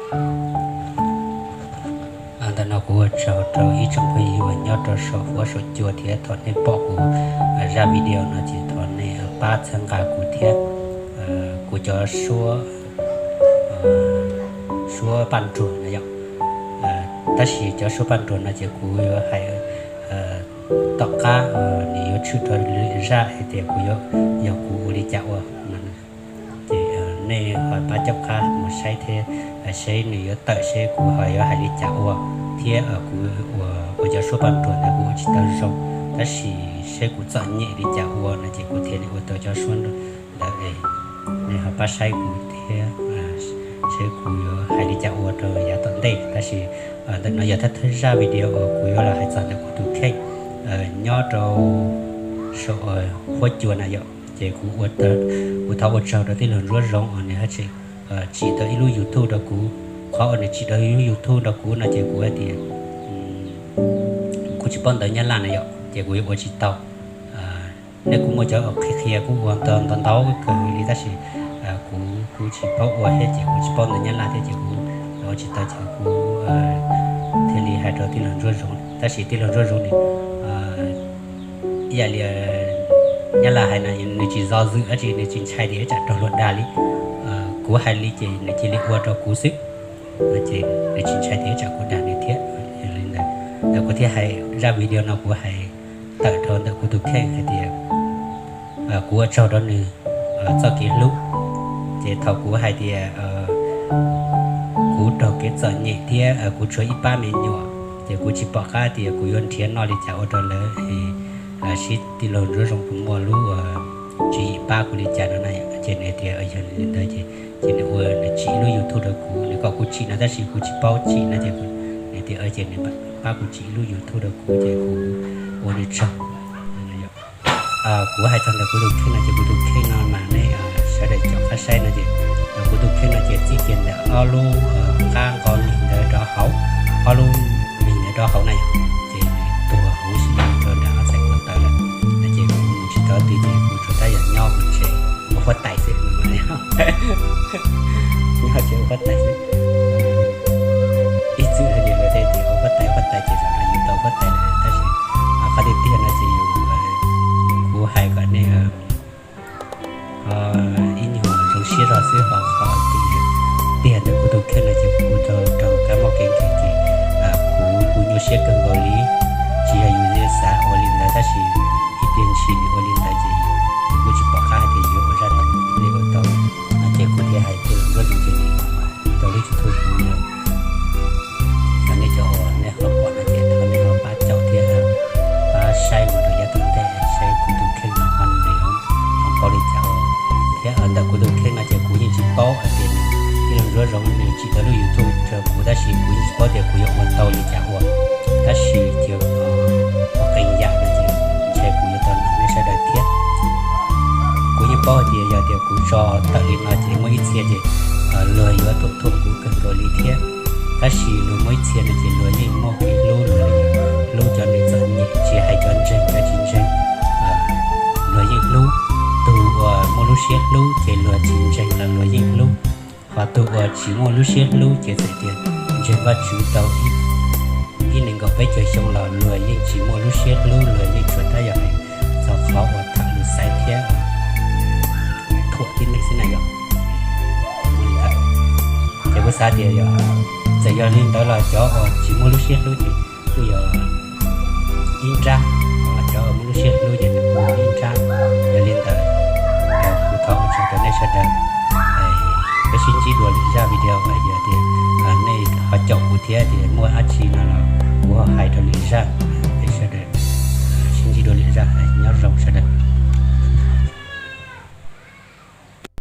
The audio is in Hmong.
Ntawm no kuv ua tsaug rau ib tsoom phooj ywg uas nyob rau saum huab saum cua thiab thaum nej pom kuv zaj video no ces thov nej pab txhawb nqa kuv thiab kuv cov suab, suab paj nruag no yom. Tab sis cov suab paj nruag no ces kuv yuav hais tom qab, nws yuav tshwm rau lwm zaj hais tias kuv, yog kuv ua li cas ua. Ces nej ho pab caum qab mus saib thiab seb nws yuav tawm seb kuv ho yuav hais li cas ua, thiab kuv ua, ua cov suab paj nruag ntawd kuv ua tsis tau zoo, tab sis seb kuv txom nyem li cas ua no ces kuv thiaj li ua tau cov suab ntawd. Nej ho pab saib kuv thiab seb kuv yuav hais li cas ua rau yav tom ntej. Tab sis ntawm no yog thawj thawj zaj video uas kuv yuav los hais txog ntawm kuv tus kheej nyob rau saum huab cua na yom. Ces kuv, kuv thov ua tsaug rau tij laug Ntsuab Zoov uas nws haj tseem tsim tau ib lub YouTube rau kuv. Qhov uas nws tsim tau ib lub YouTube rau kuv no ces kuv hais tias kuv tsis paub ntawv Nyab Laj na yom, ces kuv yuav ua tsis tau. Nej kuj muaj cov qhia qhia kuj ua ntau ntau kawg li tab sis kuv, kuv tsis paub ua thiab ces kuv tsis paub ntawv Nyab Laj thiab ces kuv ua tsis tau ces kuv thiaj li hais rau tij laug Ntsuab Zoov. Tab sis tij laug Ntsuab Zoov nws ib yam li Nyab Laj hais no nws tsis do dự dab tsi, nws tsis ntshai tias ib tsam raug luag dag li. Kuv hais li ces nws cia li ua rau kuv xwb, ces nws tsis ntshai tias ib tsam kuv dag nws thiab. Yog li ntawd, ntawm kuv thiaj hais zaj video no kuv hais tawm rau ntawm kuv tus kheej hais tias kuv ua tsaug rau nws txoj kev hlub. Ces thaum kuv hais tias kuv raug kev txom nyem thiab kuv tshuav ib pab me nyuam, ces kuv tsis pom qab tias kuv yuav nrhiav noj li cas ua rau lawv es sib tij laug Ntsuab Zoov puas muaj lub tswv yim pab kuv li cas no na. Ces nws tias yog li ntawd ces, ces nws ua, nws tsim lub YouTube rau kuv, nws kom kuv tsim no tab sis kuv tsis paub tsim no ces nws tias ces nws pab kuv tsim lub YouTube rau kuv ces kuv ua nws tsaug. Kuv hais txog ntawm kuv tus kheej no ces kuv tus kheej no mas nej sawv daws caum qab saib no ces kuv tus kheej no ces txij kiag ntawm ob lub qab nqo lig ntawd rau hauv, ob lub lig ntawd rau hauv na yom, ces nws tuag huv si rau nram ob txhais ko taw lawm. No ces kuv mus tsis tau twg ces kuv tsuas tab yog nyob hauv tsev ua huab tais xwb. Nyob hauv tsev ua huab tais xwb. Ib txwm no ces luag tej tias ua huab tais, huab tais ces zaum no yus tau huab tais lawm tab sis qhov tiag tiag no ces yus, kuv hais kom nej ib nyuag zoo siab zog xwb ho qhov tiag tiag ntawm kuv tus kheej no ces kuv tau raug kab mob kev nkeeg ces kuv kuj nyuaj siab kawg nkaus li. Tsis yog yus xav ua li ntawd tab sis ib pliag ntshis nws ua li ntawd ces kuv kuj tsis pom qab hais tias yuav ua zaj twg thiaj li ua tau. No ces kuv thiaj hais tias Ntsuab Zoov ces nws tau lub YouTube kuv no. Yog nej cov uas nej ho pom no ces thov nej ho pab caum thiab pab saib mus rau yav tom ntej saib kuv tus kheej no ho nws ho paub li cas ua. Thiab ntawm kuv tus kheej no ces kuv yeej tsis paub hais tias tij laug Ntsuab Zoov nws tsim tau lub YouTube rau kuv tab sis kuv yeej tsis paub tias kuv yuav ua tau li cas ua. Tab sis ces qee yam no ces ntshe kuv yuav tau nug nej sawv daws thiab. Kuv yeej paub tias yog tias kuv tso tawm li no ces muaj ib txhia ces luag yuav thuam thuam kuv kawg nkaus li thiab. Tab sis luag muaj ib txhia no ces luag yeej muaj kev hlub, luag yeej hlub cov neeg txom nyem tsis hais cov ntseeg cov tsis ntseeg. Luag yeej hlub, tus uas muaj lub siab hlub ces luag tsis ntseeg los luag yeej hlub. Ho tus uas tsis muaj lub siab hlub ces txawm tias ntseeg Vajtswv tau ib nees nkaum peb caug xyoo los luag yeej tsis muaj lub siab hlub, luag yeej tsuas tab yog hais txog qhov uas tham lus xaiv thiab thuam tib neeg xwb na yom. Ces kuv xav tias yog, txawm yog li ntawd los cov uas tsis muaj lub siab hlub ces kuj yog ib nrab, cov uas muaj lub siab hlub ces nws kuj yog ib nrab. Yog li ntawd, kuv thov ua tsaug rau nej sawv daws. Peb sib ntsib dua lwm zaj video, yog tias nej ho caum kuv thiab tias muaj dab tsi no los kuv ho hais rau lwm zaj.